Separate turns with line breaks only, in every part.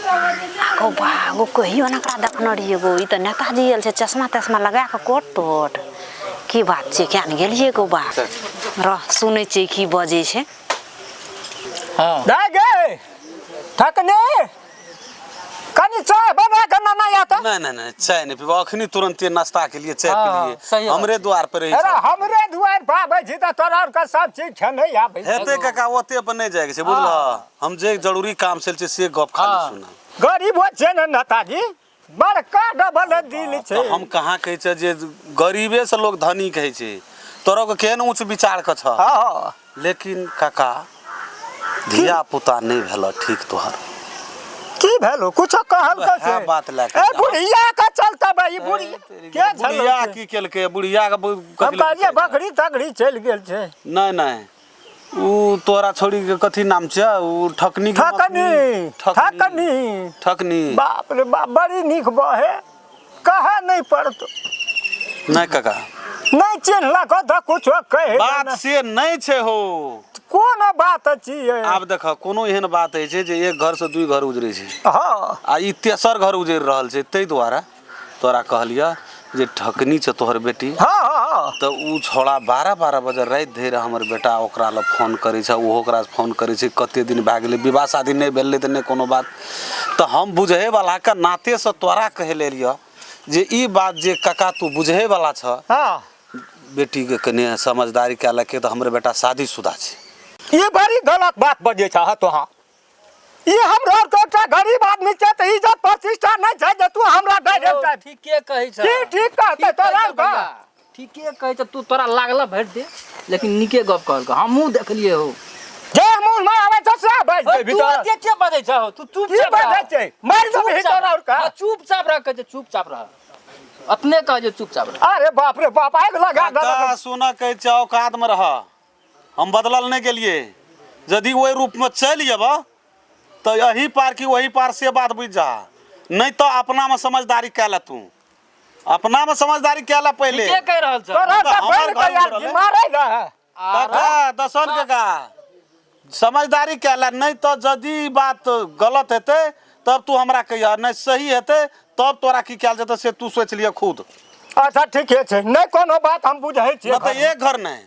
गो बा गो कहियो ने एकरा देखने रहियै गो ई तऽ नेताजी आयल छै चश्मा तश्मा लगा कऽ कोट तोट की बात छै किया ने गेलियै गो बा रह सुनै छियै की बजै छै।
हाँ।
दाय गे ठकने कनी चाय बना के ना या तो।
नहीं नहीं नहीं, चाय नहीं पीबो अखनी तुरंते नाश्ता के लिए चाय
हाँ,
पी लिए।
सही बात।
हमरे द्वार पर रही
अरे हमरे दुआर पर आबै छी तऽ तोरा आरके सब चीज खेने आबै छी।
हेते काका ओते पर नहीं जाए के छै बुझल। हम जे जरूरी काम छल छै से गप खाली सुना।
गरीब हो छै ने नेताजी, बड़का डबल दिल छै।
तऽ हम कहाँ कहै छै जे गरीबे से लोग धनी कहै छै, तोरो के केहन ऊँच विचार के छ।
हाँ।
लेकिन काका धिया पुता नहीं भेल ठीक तोहर।
की भेलो कुछो कहल
वएह
के से?
बात लए के
ए बुढ़िया के चलते बा, ई बुढ़िया के छलो
बुढ़िया
से?
की केलकै? बुढ़िया के
हम
कथी लए
कहलियै
छै?
बकरी तकरी चलि गेल छै।
नहीं नहीं, उ तोरा छोड़ी के कथी नाम छै? उ ठकनी के
ठकनी,
ठकनी।
ठकनी।
ठकनी।
बाप रे बाप, बड़ी नीक बहे, कहे नहीं पड़तो।
नहीं काका।
नहीं चिन्हलक तऽ कुछो कहे
बात
नहि।
से नहीं छै हो।
कोन बात छियै?
आब देख कोनो एहन बात होइ छै जे एक घर से दुई घर उजरै छै।
हाँ।
आ ई तेसर घर उजरि रहल छै, ताहि दुआरे तोरा कहलियह जे ठकनी छै तोहर बेटी।
हाँ, हाँ, हाँ।
तऽ उ छौड़ा 12-12 बजे राति धरि हमर बेटा ओकरा लग फोन करै छै, ओहो ओकरा से फोन करै छै। कते दिन भए गेलै विवाह शादी नहि भेलै तऽ नहि कोनो बात। तऽ हम बुझै वाला के नाते से तोरा कहै लेल यऽ जे ई बात जे काका तू बुझै वाला छह।
हाँ।
बेटी के कने समझदारी कए लके तऽ हमर बेटा शादीशुदा छै।
ई बड़ी गलत बात बजै छह तोहाँ। ई हमरा आर के एकटा गरीब आदमी छै तऽ इज्जत प्रतिष्ठा नहि छै जे तू हमरा डायरेक्ट
यौ, ठीके कहै छ।
की ठीक कहतै
ठीक
तोरा
कहै
आर
छ
के?
भैया, ठीके कहै छ। तू तोरा लागल भरि दे, लेकिन नीके गप कहलक, हमहूँ देखलियै हो।
जे मुँह में आबै छै से बाजि
ओए,
देबही
तू
तोरा।
एते के बजै छ हो? तू
की
चुपचाप
बजै
रह।
छै? मारि देबही
चुपचाप
तोरा आर के।
हाँ, चुपचाप रह, कहै छै चुपचाप रह। अपने कहै छै चुपचाप रह।
अरे बाप रे बाप, आगि लगा
काका,
देलक।
सुन कहै छै औकात में रह, हम बदलल नहीं गेलिए। यदि ओहि रूप में चलि जेबह तऽ एही पार कि ओही पार से बात बुझि जा, नहीं तो अपना में समझदारी कए ले, तू अपना में समझदारी कए ले पहले।
ठीके कहि रहल छ।
तोरा
तऽ
तऽ
हमर
बनि
घर
के यार
उजरल है।
मारै रहे।
काका, दसन काका समझदारी कए ले, नहीं तो यदि ई बात गलत हेतै तब तू हमरा कहिया, नहीं सही हेतै तब तोरा की कयल जेतै से तू सोचि लिअ खुद।
अच्छा ठीके छै, नहीं कोनो बात हम बुझै छियै।
नहि तऽ एक घर नहीं,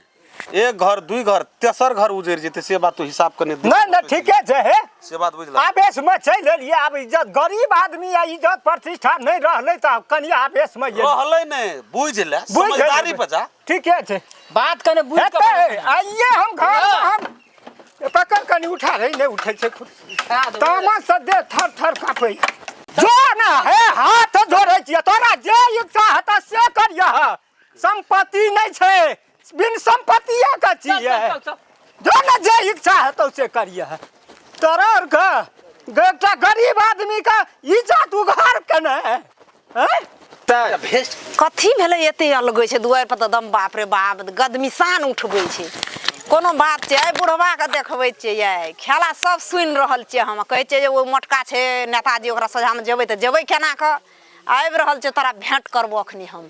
एक घर दुई घर तेसर घर उजरि जेतै, से बात तू हिसाब कने देख।
नहीं नहीं ठीके छै हे।
से बात बुझल।
आवेश में चलि एलियै, आब इज्जत गरीब आदमी आ इज्जत प्रतिष्ठा नहीं रहलै तऽ कनि आवेश में गेलियै।
रहलै नहीं, बुझि ले,
बुझि गेलियै।
समझदारी पर जा।
ठीके छै।
बात कने बुझि कऽ
हेतै,
बात।
आइए हम घर में हम पकड़ कनि उठा रही, नहीं उठै छै खुद।
उठा देबै।
तामस से देह थर थर काँपै। जो ना हे हाथ जोड़ै छियै, तोरा जे इच्छा हेतऽ से करियह। संपत्ति नहीं छै, बिन संपत्तिये के
चल,
छियै।
चल, चल, चल।
जो ना जे इच्छा हेतौ से करियह। तोरा आर के एकटा गरीब आदमी के इज्जत उघार केने हैं?
कथी भेलै एते अलगै छै दुआरि पर तऽ दम बाप रे बाप गदमिसान उठबै छै। कोनो बात छै एहि बुढ़बाके देखबै छियै, यै खेला सब सुनि रहल छियै। हम कहै छियै जे ओ मोटका छै नेताजी, ओकरा सोझामे जेबै तऽ जेबै केना कऽ? आबि रहल छै, तोरा भेंट करबो अखनी हम।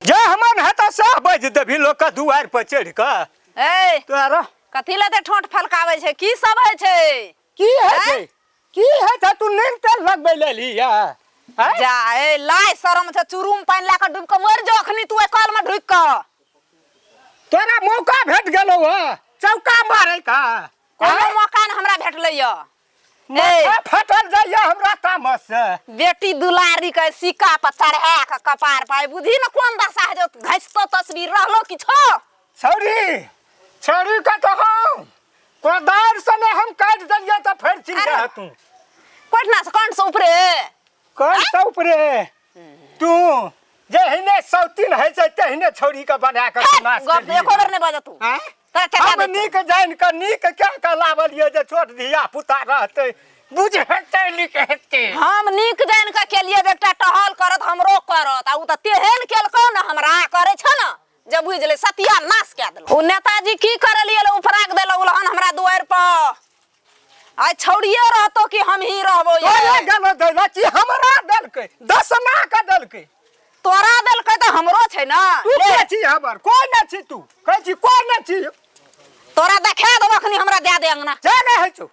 जे हमन हेतौ सएह बाजि देबही लोकके दुआरि पर चढ़ि कऽ।
ए
तोरा
कथी लए एते ठोंठ फलकाबै छै? की सब होइ छै?
की होइ छै? की होइ छै? तू नीम तेल लगबै लेलही यऽ? आँय?
जा ए लाय शरम छै, चुरुम पानि लए कऽ डूबि कऽ मरि जो अखनी तू ओहि कल में ढुकि कऽ।
तोरा मौका भेट गेलौ हँ चौका मारै का?
कोनो
आँय?
मौका ने हमरा भेटलै यऽ। ए।
माथा फटल जाइए हमरा तामस से।
बेटी दुलारी के सिक्का पर चढ़ा के कपार पर बुझी न कोन दशा है जो घसतो तस्वीर रहलो कि छो।
छौरी, छौरी के तो हम कोदार से ने हम काटि देलियै तऽ फेर चिन्ह
अरे।
तू।
कोठना से कंठ से ऊपरे?
कंठ से ऊपरे। तू जहिने सौतीन होइ छै तहिने छौरी के बना के
हे,
नाश
गप
केलियै।
एको बेर नहि बाजत तू।
आँय?
तोरा चटा
हम
दै छियौ।
नीक जानि कऽ नीक कए कऽ लाबलियै जे छोट धिया पुता रहतै, बुझेतै नीक हेतै।
हम नीक जानि कऽ केलियै जे एकटा टहल करत हमरो करत, आ ओ तऽ तेहन केलकौ ने हमरा करै छौ ने जे बुझि गेलै सतिया नाश कए देलक। ओ नेताजी की करलियै ले उपराग देलक उलहन हमरा दुआरि पर। आइ छौड़िए रहतो कि हमही रहबो? ये
तोरे गेलो दैला कि हमरा देलकै? दसमा के देलकै।
तोरा देलकै तऽ हमरो छै ने।
तू
ले।
के छी हमर? कोई नहि छी तू। कहै छी कोई नहि छी।
तोरा देखा देबो अखनी, हमरा दए दे अंगना।
जा नहि होइ छौ।